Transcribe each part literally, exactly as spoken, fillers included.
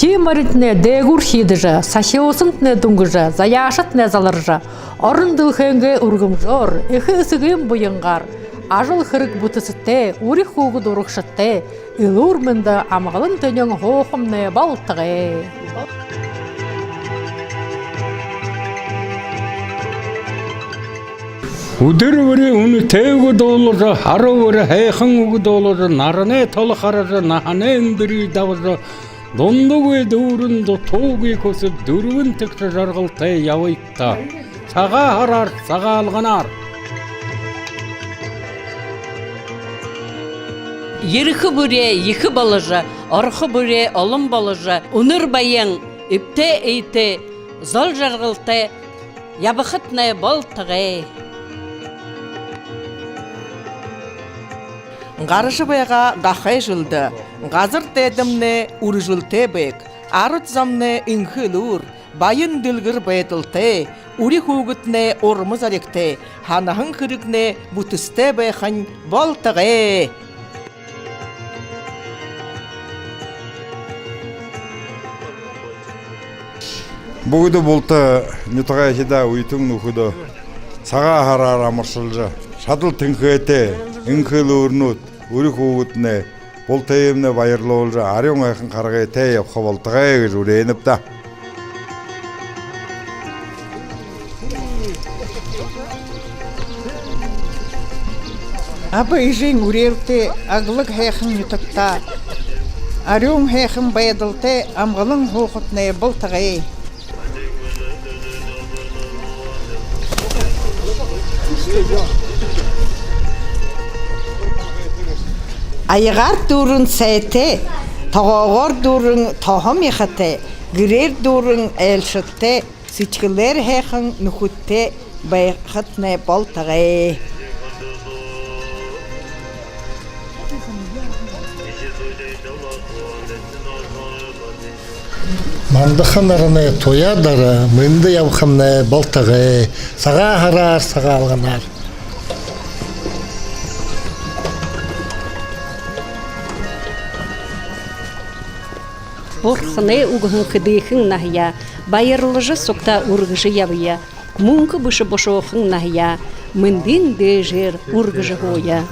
Ши моринтнай дээгүүр хиидэжэ, сахюусантнай дүнгэжэ, заяашадтнай заларжа, орон дэлхэйнгээ үргэмжөөр, эхэ эсэгын буянгаар, ажал хэрэг бүтэсэтэй, үри хүүгэд урагшатай, элүүр мэндэ амгалан тэнюун һуухамнай болтогой. Үдэр бүри үнэтэй үгэ дуулажа, һара бүри һайхан үгэ дуулажа, наранай толо хаража, наһанай үндэрые дабажа, дундагүй дүүрэн, дутуугүй хүсэд, дүрбэн тэгшэ жаргалтай ябыт даа. Сагаан һараар, Сагаалганаар! Ерэхэ бүреэ ехэ боложо, орохо бүреэ олон боложо, үнэр баян, эбтэй эетэй, зол жаргалтай ябахатнай болтогой. Гаража байгаа гахай жэлдэ газар дайдамнай үржэлтэй байг, арад зомнай энхэ элүүр, баян дэлгэр байдалтай, үри хүүгэднай урма зоригтой, һанаһан хэрэгнай бүтэсэтэй байхань болтогой. Бүгэдэ булта нютагайхидаа, үетэн нүхэдөө Сагаан һараар амаршалжа, шадал тэнхээтэй, энхэ элүүрнүүд, үри хүүгэднай, бултыемнай баярлуулжа, арюун һайхан харгытай ябаха болтогой гэжэ үреэнэб даа. Аба эжын үреэлтэй аглаг һайхан нютагтаа арюун һайхан байдалтай амгалан һуухатнай болтогой. Аягаар дүүрэн сайтай, тогоогоор дүүрэн тоһон мяхатай, гэрээр дүүрэн айлшадтай, сэдьхэлээр һайхан нүхэдтэй байхатнай болтогой. Мандаха наранай туяа дара мэндэ ябахамнай болтогой. Сагаан һараар, Сагаалганаар! Бурханай үгэһэн хэдыхэн наһаяа баярлажа, сугтаа үргэжэ ябая. Мүнхэ бэшэ бушуухан наһаяа мэндын дээжээр үргэжэ һууя.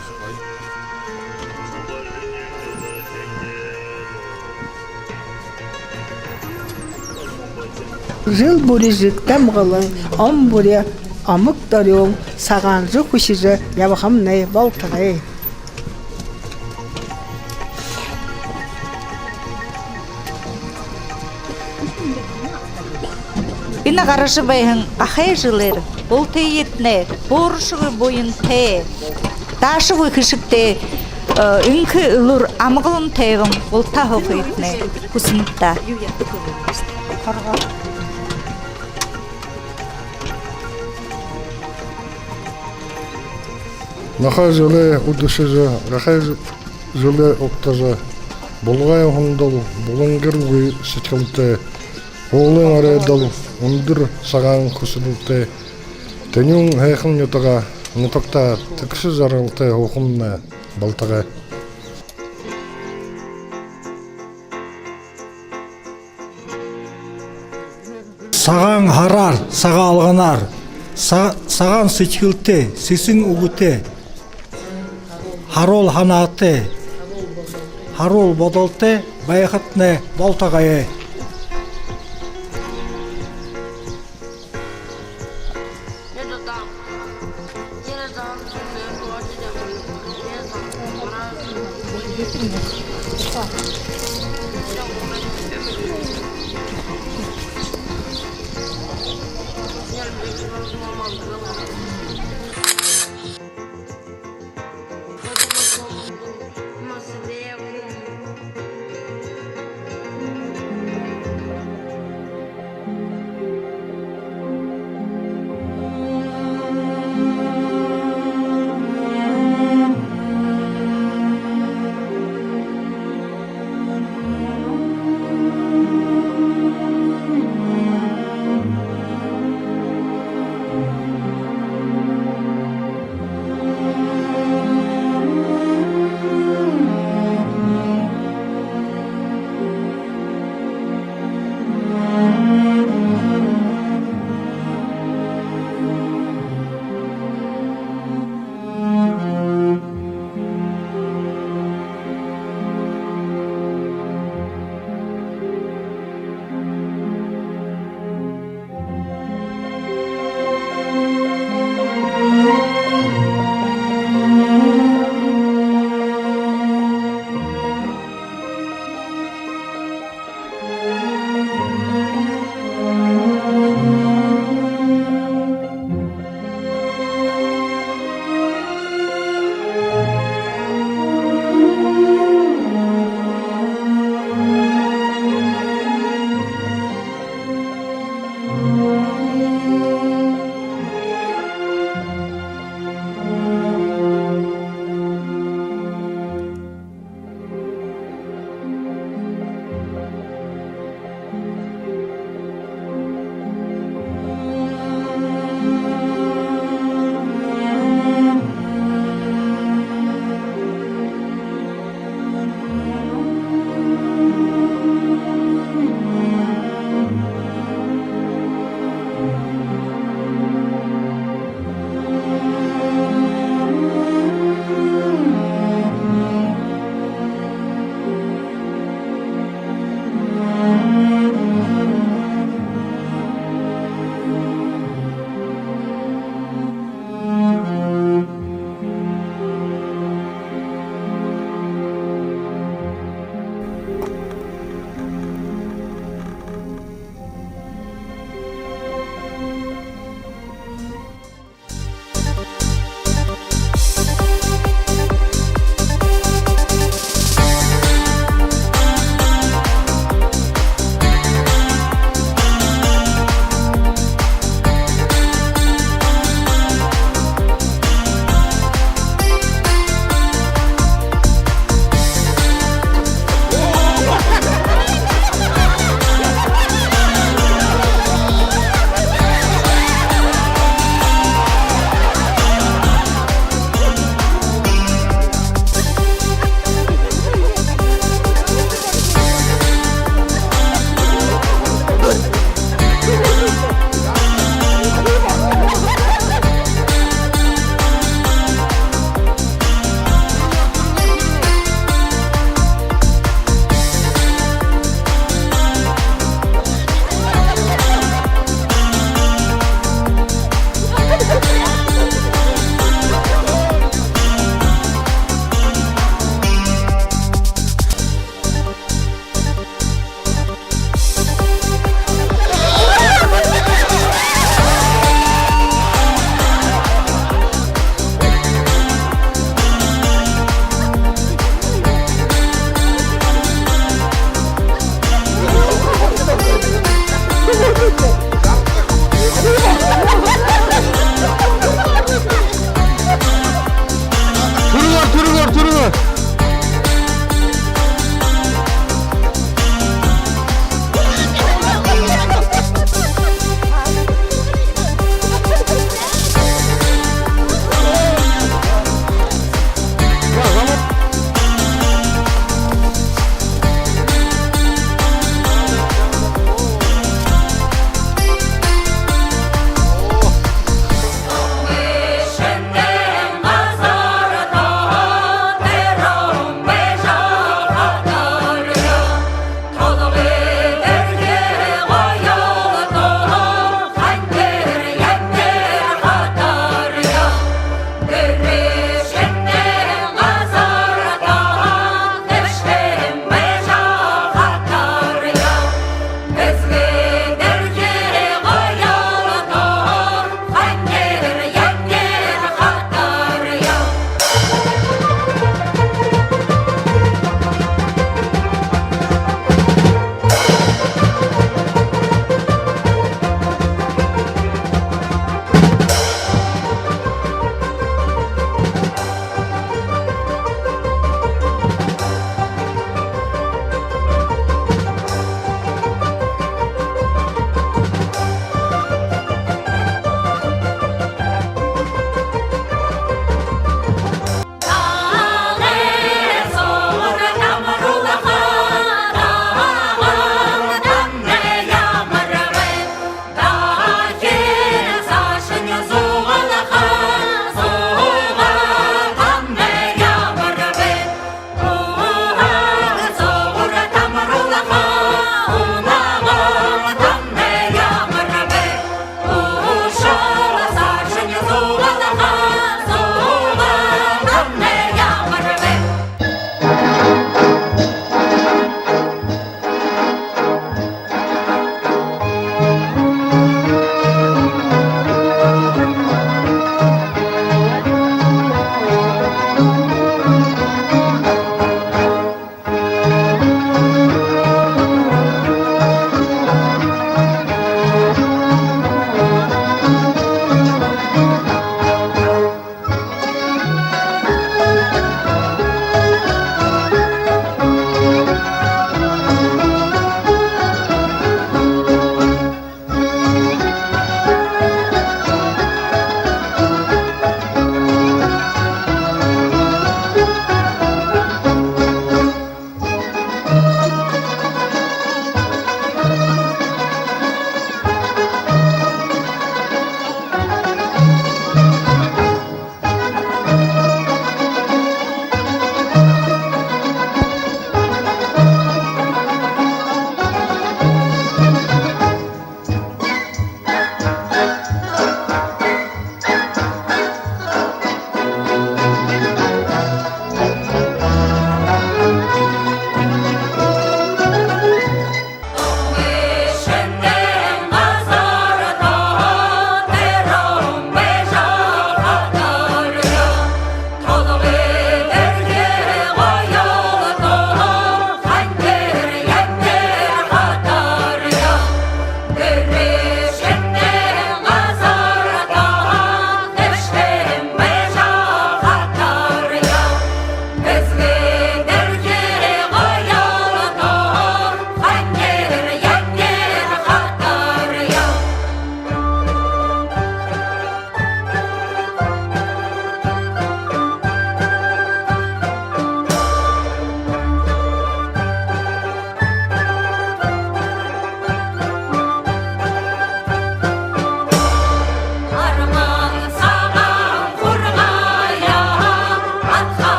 Жэл бүри жэгдэ амгалан, он бүри омог дорюун, сагаан жэл хүсэжэ ябахамнай болтогой. Энэ гаража байһан гахай жэлээр бултыетнай буурашагүй буянтай, даашагүй хэшэгтэй, э, энхэ элүүр амгалан тайбан бултаа һуухыетнай хүсэнэб даа. Наһа жэлээ үдэшэжэ, гахай жэлээ угтажа, булагай һүндэл, булангэргүй сэдьхэлтэй, һүүлэй оройдол үндэр сагаан хүсэлтэй, тэнюун һайхан нютагаа, нютагтаа тэгшэ жаргалтай һуухамнай болтогой. Сагаан һараар, Сагаалганаар, са-, сагаан сэдьхэлтэй, сэсэн үгэтэй, һаруул һанаатай, һаруул бодолтой байхатнай болтогой.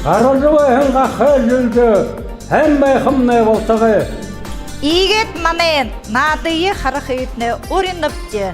Гаража байһан гахай жэлдэ һайн байхамнай болтогой. Иигээд манай наадые харахыетнай уринабди.